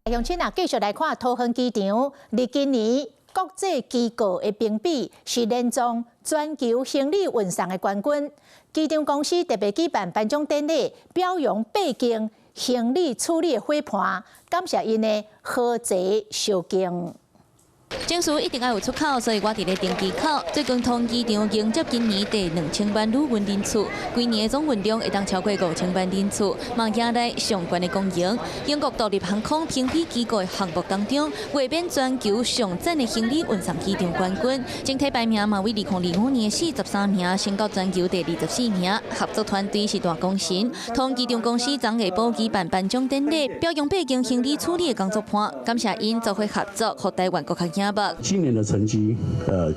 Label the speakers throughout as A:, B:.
A: 鄉親啊，繼續來看桃園機場，佇今年國際機構的評比是連創全球行李運送的冠軍。機場公司特別舉辦頒獎典禮，表揚八間行李處理的伙伴，感謝𪜶的合齊相敬。
B: 證書一定愛有出口，所以我佇咧登機口。最近桃園機場迎接今年第2000萬旅運人次，規年的總運量會當超過5000萬人次，嘛迎來上懸的光榮。英國獨立航空評比機構的項目當中，衛冕全球上讚的行李運送機場冠軍，整體排名嘛為2025年的43名，升到全球第24名。合作團隊是大功臣，桃園機場公司昨下晡舉辦頒獎典禮，表揚八間行李處理的工作伴，感謝𪜶做伙合作，予台灣閣較醒目。
C: 今年的成績，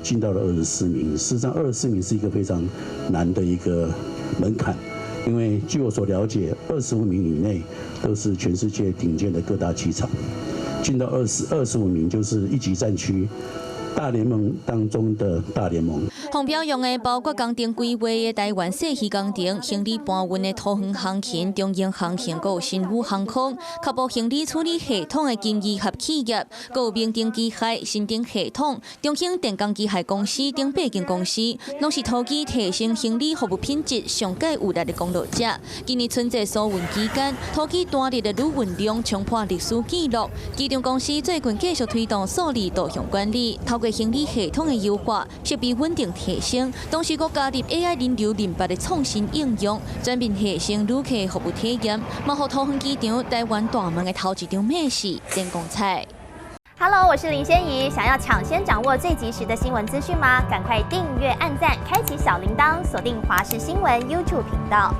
C: 進到了二十四名。事實上，二十四名是一個非常難的一個門檻，因為據我所了解，25名以內都是全世界頂尖的各大機場，進到25名就是一級戰區。大聯盟當中的大聯盟。
B: 予表揚的包括工程規劃的台灣細魚工程、行李搬運的桃園航勤、中英航行、閣有新宇航空、確保行李處理系統的金義合企業，閣有明鼎機械、新鼎系統、中興電工機械公司等八間公司，攏是桃機提升行李服務品質上蓋有力的功勞者。今年春節疏運期間，桃機單日的旅運量衝破歷史紀錄。機場公司最近繼續推動數字導向管理，透過行李系統的優化、設備穩定提升，同時閣加入 AI 人流認別的創新應用，全面提升旅客服務體驗，嘛予桃園機場台灣大門的頭一場馬戲展光彩。
D: Hello，我是林仙怡，想要搶先掌握最及時的新聞資訊嗎？趕快訂閱、按讚、開啟小鈴鐺，鎖定華視新聞 YouTube 頻道。